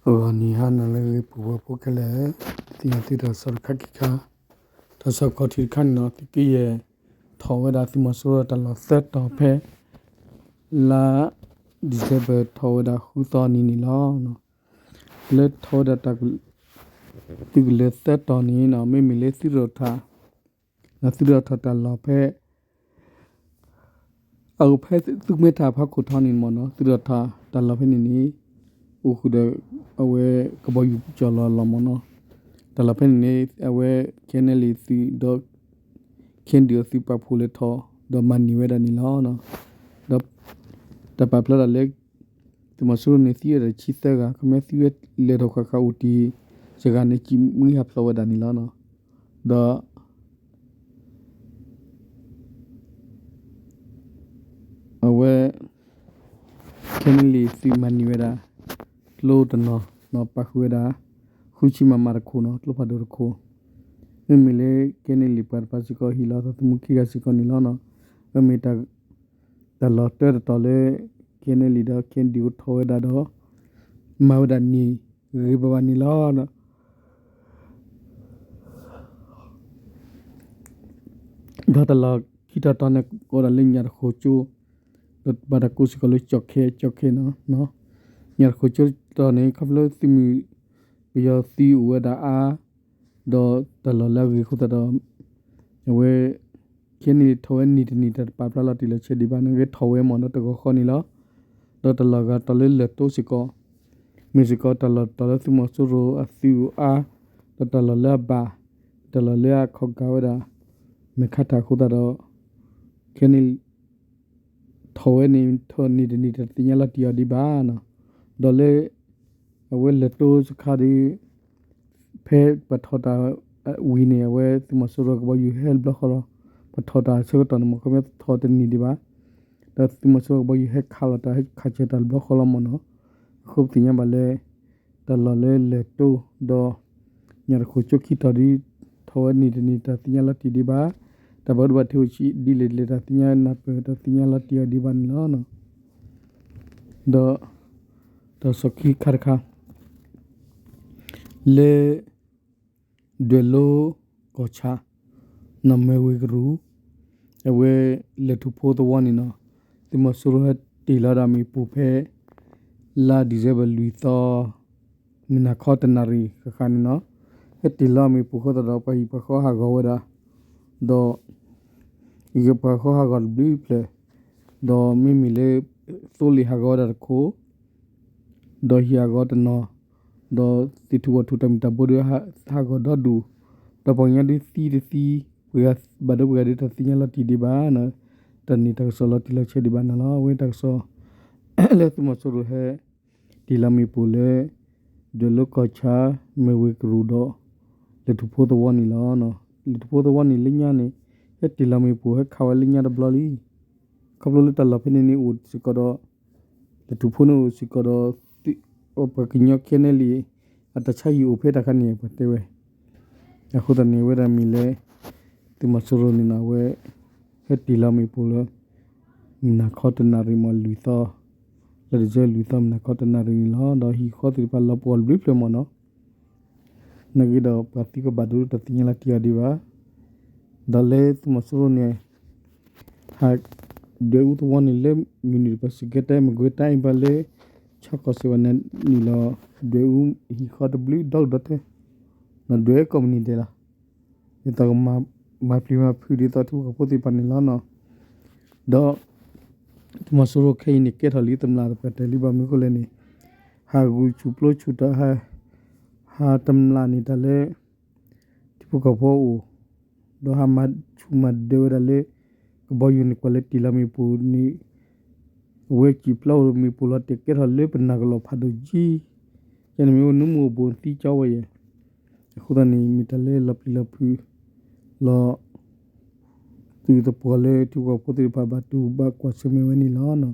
ဂီၤနံၤဟါနၤလၢအဂ့ၤ ပုၢ်ဝဲၢ်ဖိခဲလၢာ်, သ့ၣ်ညါသုတၢ်ကစီၣ်တခါခံခါ, တၢ်ကစီၣ်ခီၣ်ထံးတခါန့ၣ်နီၤ သုးက့ယဲၢ် ထီၣ်ဝဲဒၣ်သုးမီၤစိရိၤတၢ်လီၢ်သၢတီၤဖဲ လါ December ထီၣ်ဝဲဒၣ်ဃုသီနံၤန့ၣ်လီၤ. လၢထီၣ်ဝဲဒၣ်တၢ် သုးကလၢၤသၢတီၤန့ၣ်နီၤ မ့မ့ၢ်လၢသုးရ့ၣ်ထၣ် သုးရ့ၣ်ထၣ်တၢ်လီၢ်ဖဲ အအိၣ်ဖဲသုးကမဲထၣ်ဖးခိၣ်ထီန့ၣ်မ့ၢ်နီၤ သုးရ့ၣ်ထၣ်တၢ်လီၢ်ဖဲန့ၣ်န့ၣ် အိၣ်ဃုာ်ဒီး အဝဲကဘီယူၤကၠီၣ်လီၤအလီၢ်မ့ၢ်နီၤ, တၢ်လီၢ်ဖဲန့ၣ်န့ၣ် အဝဲ KNLA သုးဒီး KNDO သုးပာ်ဖှိၣ်လဲၤထီၣ် ဒီးမၤန့ၢ်ဝဲဒၣ်န့ၣ်လီၤ. ဒီး တၢ်ပာ်ဖျါဒၣ်လၢ သုးမီၤစိရိၤန့ၣ်သံဝဲဒၣ်တဆံသၢဂၤ ခီပညီသံဝဲလဲၤထီၣ်ဃၣ်ဃၣ်အိၣ်တ့ၢ် ယဂၤန့ၣ် ကံၣ်မုၢ်ဟးဖျိးဝဲဒၣ်န့ၣ်လီၤ. ဒီး အဝဲ KNLA သုးမၤန့ၢ်ဝဲဒၣ် ကျိတနီၤ ပာ်ဃုာ်ဝဲဒၣ် ဃုဆံ မမ တခိၣ်နီၤ ကျိဖးဒိၣ်တခိၣ်, မ့မ့ၢ်လၢ KNLA ပှၤတဖၣ်စ့ၢ်ကီး ဟ့ၣ်လီၤအသးသမူခံဂၤစ့ၢ်ကီးန့ၣ်လီၤ. မ့မ့ၢ် တၢ်လီၢ်တၢတတီၤလၢ KNLA ဒီး KNDO ထီၣ်ဝဲဒၣ်ဒီး မၤဝဲဒၣ်န့ၣ်ဂ့ၤဂ့ၤဘၣ်ဘၣ်န့ၣ်လီၤ. ဒီးတၢ်လီၢ်ခံတီၤတီၤန့ၣ် ကိးဒၣ်လၢညၣ်တဃိကၠိ, ဒီးဘၣ်တၢ်ကိးစ့ၢ်ကီးလၢကၠီၣ်ခဲ ကၠီၣ်ခဲနီၤ, ညၣ်တဃိကၠိတီၤန့ၣ် ခီဖျိလၢသုးမုၢ်ပယီၤသံအိၣ်ဝဲဒၣ်အါ, ဒီးတၢ်လီၢ်လၢအဂ့ၤအဃိသတးဒီး အဝဲ KNLA ထီၣ်ဝဲနံၣ်တနံၣ် တၢ်တပာ်ဖျါလီၤတံၢ်လီၤဆဲးဒံးဘၣ်န့ၣ် ဂဲၤထီၣ်ဝဲမ့ၢ်ဒီးတဂီၤဃီန့ၣ်လီၤ. ဒီးတၢ်လီၢ်ဂၤတီၤလၢလၢၢ်တိစ့ၢ်ကီး မ့ၢ်စ့ၢ်ကီးတၢ်လီၢ်တီၤလၢသုးမီၤစိရိၤအသုးအါ, ဒီးတၢ်လီၢ်လၢအဘၣ်, တၢ်လီၢ်လၢအခီၣ်ကးဝဲဒၣ် မဲာ်ခါထၣ်အဃိသတးဒီး KNLA ထီၣ်ဝဲန့ၣ် ထီၣ်နံၣ်တနံၣ် တၢ်တသ့ၣ်ညါလီၤတံၢ်အီၤဒံးဘၣ်နီၤ, ဒီးလၢ အဝဲလၢၢ်တိစခါဒီး ဖဲပှၤထီၣ်တၢ်ဝံၤန့ၣ် အဝဲသုးမီၤစိရိၤကဘီယူၤဟဲဘျီဃီလီၤ. ပှၤထီၣ်တၢ်ဆၢကတီၢ်န့ၣ် မ့ၢ်ခီပညီထီၣ်တနံၣ်ဒံးဘၣ်, ဒီးသုးမီၤစိရိၤကဘီယူၤဟဲခးလီၤတၢ် ဟဲခးစၢၤတၢ်ဘျီဃီလီၤမ့ၢ်နီၤ. အဃိပသ့ၣ်ညါဘၣ်လၢ တၢ်လီၢ်လၢလၢၢ်တိဒီး ညၣ်တဃိကၠိခံတီၤဒီး ထီၣ်ဝဲနံၣ်တနံၣ် တၢ်သ့ၣ်ညါလီၤတံၢ်ဒံးဘၣ်, တၢ်ဘၣ်ဒိဘၣ်ထံးအိၣ်ဆံးဒ်လဲၣ်ဒ်လဲၣ် တၢ်သ့ၣ်ညါနၢ်ပၢၢ် တၢ်သ့ၣ်ညါလီၤတံၢ်အီၤဒံးဘၣ်န့ၣ်လီၤ. ဒီး တၢ်ကစီၣ်ခံခါတခါ လၢ ဒွဲၣ်လိကီၢ်ဆၣ် နီၢ်မဲၢ်ဝ့ၢ်ကရူၢ် အဝဲလဲၤထူၣ်ဖိသဝီန့ၣ်နီၤ, သုးမီၤစိရိၤဟဲတ့ၢ်လီၤဒၣ်မ့ၣ်ပိၢ်ဖဲ လါ December လွံၢ်သီ မုၢ်နၤခီတနၣ်ရံၣ်ဃၣ်ဃၣ်န့ၣ်နီၤ, ဟဲတ့ၢ်လီၤမ့ၣ်ပိၢ်အဃိသတးဒီး ပှၤဟံၣ်ပှၤဃီဟးဂီၤဝဲဒၣ်, ဒီး ပှၤဟံၣ်ပှၤဃီဟးဂီၤတဘျုးဖျၢၣ်, ဒီးမ့မ့ၢ်လၢ သိလ့ၣ်ဟးဂီၤဝဲဒၣ်တခိၣ် ဒီးဟံၣ်ဟးဂီၤတနီၤ, ဒီးသ့ၣ်ထူၣ်ဝၣ်ထူၣ်တၢ်မုၢ်တၢ်ဘိဒီးဟးဂီၤဒီဒူၣ်, ဒီးပှၤကညီဒုးသံတသံ, ဘၣ်ဒိပှၤဒုးတၢ်သ့ၣ်ညါလီၤတံၢ်ဒံးဘၣ်, တၢ်န့ၣ်တၢ်ကစီၣ်လီၤတံၢ်လီၤဆဲးဒံးဘၣ်န့ၣ်လီၤ. အဝဲတၢ်ကစီၣ် လၢသုးမီၤစိရိၤဟဲ တ့ၢ်လီၤမ့ၣ်ပိၢ်လၢ ဒွဲၣ်လိကီၢ်ဆၣ် မဲၢ်ဝ့ၢ်ကရူၢ်ဒီး လဲၤထူၣ်ဖိသဝီန့ၣ်လီၤ. လဲၤထူၣ်ဖိသဝီန့ၣ်လၢညါန့ၣ် ဟဲတ့ၢ်လီၤမ့ၣ်ပိၢ်ဟဲခးဝဲလၢညါတဘျီလံ. ခီဖျိလၢတၢ်လီၢ်ဖဲန့ၣ်န့ၣ်အိၣ်စ့ၢ်ကီးဒီး လဲၤထူၣ်ဖိန့ၣ်အိၣ်စ့ၢ်ကီးဒီး ပှၤကညီ KNLA အတၢ်ဆါဟံၣ်အိၣ်ဖဲတၢ်ခါန့ၣ် ပှၤတဲဝဲ, အဃိသတးန့ၣ် အဝဲဒၣ်မ့ၢ်လၢ သုးမီၤစိရိၤန့ၣ်နီၤ အဝဲ ဟဲတ့ၢ်လီၤမ့ၣ်ပိၢ်လၢ မုၢ်နၤခီတနၣ်ရံၣ်မ့ၢ်လွံၢ်သီ, လါ December လွံၢ်သီ မုၢ်နၤခီတနၣ်ရံၣ်န့ၣ်လီၤ. ဒီးဟံၣ်ဃီသ့ၣ်တဖၣ်လီၤပှီၢ်တဘျုးဖျၢၣ်မ့ၢ်နီၤ နာ်က့ဒီးပှၤသံကဘၣ်ဒိတၢ်သ့ၣ်ညါလီၤတံၢ်အီၤဒံးဘၣ်. ဒီးလၢသုးမီၤစိရိၤန့ၣ် ဟး ဒွဲၣ်အူသဝီန့ၣ်လၢ မုၢ်နုာ်တပၤစကဲတဲ မကွ့ၤတၢ်အံၤဘၣ်လၢ ဆၣ်ကီၢ်စဲၣ်ဝဲန့ၣ်နုာ်လီၤ ဒွဲၣ်အူဟံၣ်ဃီတဘျုးဒီကဒီးထဲ ဒွဲၣ်ကိးမုၢ်နံၤဒဲးလီၤ. ဒ်သိးကမၤပျံၤမၤဖုးဒ်သိးထံဖိကီၢ်ဖိသ့ၣ်တဖၣ်န့ၣ်လီၤနီၤ. ဒီး သုးမီၤစိရိၤခဲအံၤန့ၣ် ကဲထီၣ်လံတမျၢ်တပှၤတဲာ်လံဘၣ်မနုၤအဃိလဲၣ်န့ၣ် ဟးဂုာ်ဆူၣ်ပျိဆူၣ်တၢ် ဟးတမျၢ်န့ၣ်တၢ်လၢ ထံဖိကီၢ်ဖိအအိၣ် ဒီးဟးမၤဆူၣ်မၤဒၢးဝဲဒၣ်လၢ ကဘီယူၤန့ၣ် ကွၢ်လၢတ့ၢ်လီၤမ့ၣ်ပိၢ်န့ၣ် အဝဲစံာ်ပျီအိၣ်မ့ၣ်ပိၢ်လီၤတဲာ်ကဲထီၣ်လၢပနၢ်ကလီၢ်ဖးဒိၣ်ကံ ယန့ၣ်မ့ၢ်အိၣ်နုာ်မ့ၢ်အိၣ်ဘိၣ်သံကၠီဝဲယဲၢ် အဃိသတးန့ၣ် မ့ၢ်တၢ်လၢလီၤပျံၤလီၤဖုး လီၤ သုးသပှၢ်လၢထံဖိကီၢ်ဖိသ့ၣ်တဖၣ်ဘၣ်တူၢ်ဘၣ်ကွၢ်ဆၢၣ်မဲာ်ဝဲန့ၣ်လီၤ.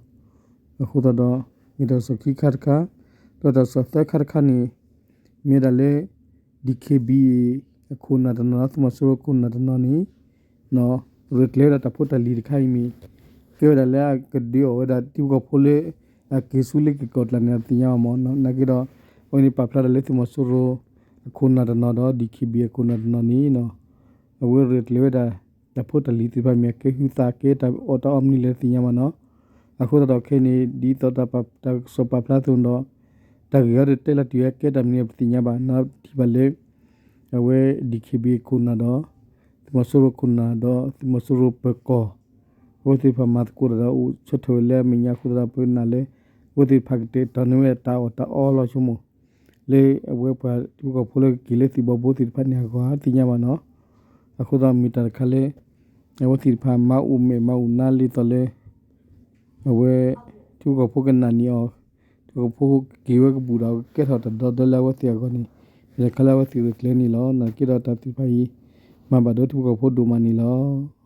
အဃိသတးဒီး မ့ၢ်တၢ်ကစီၣ်ခံခါတခါ, ဒီးတၢ်ကစီၣ်သၢခါတခါန့ၣ် မ့ၢ်ဝဲဒၣ်လၢ DKBA အခိၣ်နၢ်တနီၤ သုးမီၤစိရိၤခိၣ်နၢ်တနီၤန့ၣ် ရဲၣ်ကျဲၤဝဲဒၣ်တၢ်ဖိတၢ်လံၤတခါအံၤမ့ၢ် ကဲဝဲဒၣ်လၢအကဒုးအီၣ်ဝဲဒၣ်ထံဖိကီၢ်ဖိလၢ အက့ၤဆူလ့ၤက့ၤကီၢ်ကျါန့ၣ် တသ့ၣ်ညါဘၣ်မ့ၢ်နီၤ. နာ်က့ဒီး အဝဲန့ၣ်ပာ်ဖျါတၢ်လၢသုးမီၤစိရိၤအခိၣ်နၢ်တနီၤဒီး DKBA အခိၣ်နၢ်တနီၤန့ၣ် အဝဲရဲၣ်ကျဲၤဝဲဒၣ် တၢ်ဖိတၢ်လံၤသ့ၣ်တဖၣ်မ့ၢ်အကဲဟုသးကဲ တၢ်အီၣ်တၢ်အီမနုၤလဲၣ်တသ့ၣ်ညါဘၣ်နီၤ. အဃိသတးဒီးခဲအံၤန့ၣ် ဒ်သိးတၢ်ကစီၣ်ပာ်ဖျါအသိးဒီး တၢ်ဂ့ၢ်အံၤတတဲလီၤတံၢ်ဝဲကဲတၢ်မနုၤပသ့ၣ်ညါဘၣ် နာ်ထံၣ်ဘၣ်လၢ အဝဲ DKBA အခိၣ်နၢ်ဒီး သုးမီၤစိရိၤအခိၣ်နၢ်ဒီး သုးမီၤစိရိၤပၢၤကီၢ် အဝဲသ့ၣ်တဖၣ်မၤသကိးတၢ်ဒီးအိၣ်ဆၢထၢၣ်ဝဲလၢအမဲာ်ညါအဃိသတးဒီး ပနာ်လၢ အဝဲသ့ၣ်တဖၣ်ကတဲာ်ကတီၤန့ၢ်ဝဲဒၣ်တၢ်အီၣ်တၢ်အီလီၤဆိကမိၣ် လၢအဝဲပှၤထံဖိကီၢ်ဖိလၢကက့ၤလၢသံၣ်ဘီဘိသ့ၣ်တဖၣ်န့ၣ်အဂီၢ်သ့ၣ်ညါဘၣ်နီၤ. အဃိသတးမ့ၢ်တၢ်တခါလၢ အဝဲသ့ၣ်တဖၣ်မၤအိၣ်မဲာ်မၤအိၣ်နါလံဒ်သိးလၢ အဝဲ ထံဖိကီၢ်ဖိကနာ်န့ၢ်အီၤ, ထံဖိကီၢ်ဖိကက့ၤဝဲကဘူၣ်ဒီးကကဲထီၣ်တၢ်ဒီသဒၢလၢအဝဲသ့ၣ်အဂီၢ်န့ၣ် မ့ၢ်တၢ်တခါလၢအဝဲသ့ၣ်ရဲၣ်ကျဲၤန့ၣ်လီၤ. နာ်သက့ဒီးတၢ်သ့ၣ်တဖၣ်အံၤ မၤဘၣ်ဒိထံဖိကီၢ်ဖိဒိၣ်မးန့ၣ်လီၤ.